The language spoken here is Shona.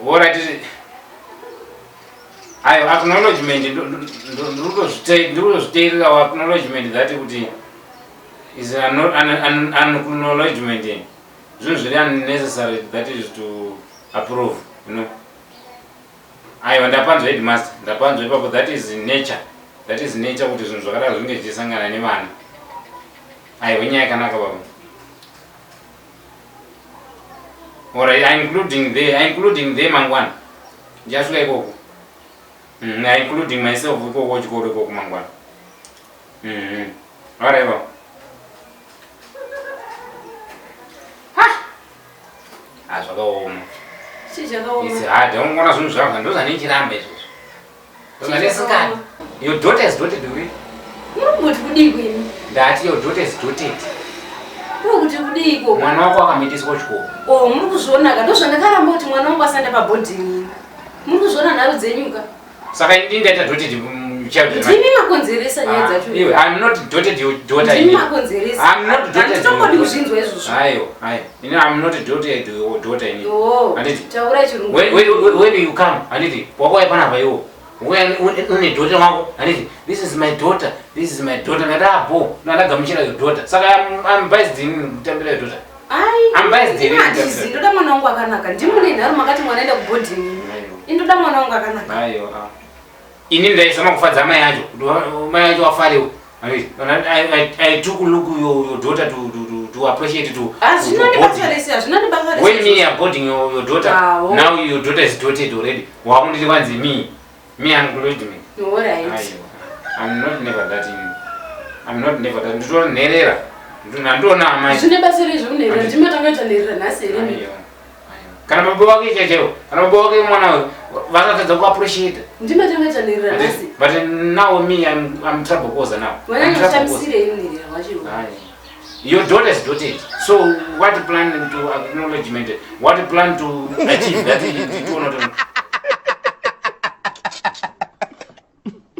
Alright. Ayo acknowledgement ndiri kutozviteererawo acknowledgement that kuti is an, an, an, an acknowledgement zvinhu zviri unnecessary that is to approve. Aiwa, ndapanzwa, headmaster, ndapanzwa ipapo. That is nature, that is nature kuti zvinhu zvakadaro zvinge zvichisangana nevana. Aiwa, inyaya yakanaka, baba. Alright, including there mangwana ndichasvika ikoko. Including myself ikoko chikoro ikoko mangwana. Alright, baba. Ah, zvakaoma. Chii chakaoma? It's hard. Ungoona zvinhu zvako ndozvandichiramba izvozvo. Ndozvandisikadi. Your daughter is dotted already. Muri kumboti kudii kwemi? Ndati your daughter is dotted. Muri kuti kudii ikoko? Mwana wako akamitiswa chikoro. Oh, muri kuzviona ndozvandakaramba kuti mwana wangu asaenda paboarding. Muri kuzviona nharo dzenyuka. Saka ini ndaita dotted child. Ndimi makonzeresa nyaya dzacho. Iwe, I'm not dotted your daughter. Ndimi makonzeresa. I'm not dotted. Handitombodi kuzvinzwa izvozvo. Ayo, ayo. Ini I'm not dotted your daughter ini. Oh, Handiti. taurai chirungu. When you come, handiti, wakauya panapa iwo. Une daughter wako, handiti, "This is my daughter, this is my daughter." Ndati abo, ndagamuchira your daughter. Saka I'm biased in kutambira your daughter. Ai, I'm biased here. handizi, ndoda mwana wangu akanaka. Ndimune nharo makati mwana aenda kuboarding. Indoda mwana wangu akanaka. Aiwa. Ah. Ini ndaizama kufadza mai acho, kuti mai acho afarewo. Handiti, I took look your daughter to appreciate to Hazvina to nebasa boarding. rese, hazvina nebasa rese. When me are boarding your daughter, Awo. now your daughter is dotted already. Wakunditi kwanzi me acknowledge me. Alright. Aiwa. I'm not never that in. I'm not never that. Nditonherera. Ndandiona amai. Zvine basa rei zvekunherera? Handiti. Ndimatanga kuita nherera nhasi here? Aiwa. Aiwa. Kana baba wake chaichaiwo, kana baba wake mwana uyu vasatadza kuappreciate. Ndimatanga kuita nherera nhasi. But now me I'm trouble causer now. I'm trouble causer. Wanyanya nherera wacho. Aye. Your daughter is dotted. So what plan to acknowledgement? What plan to achieve that? To not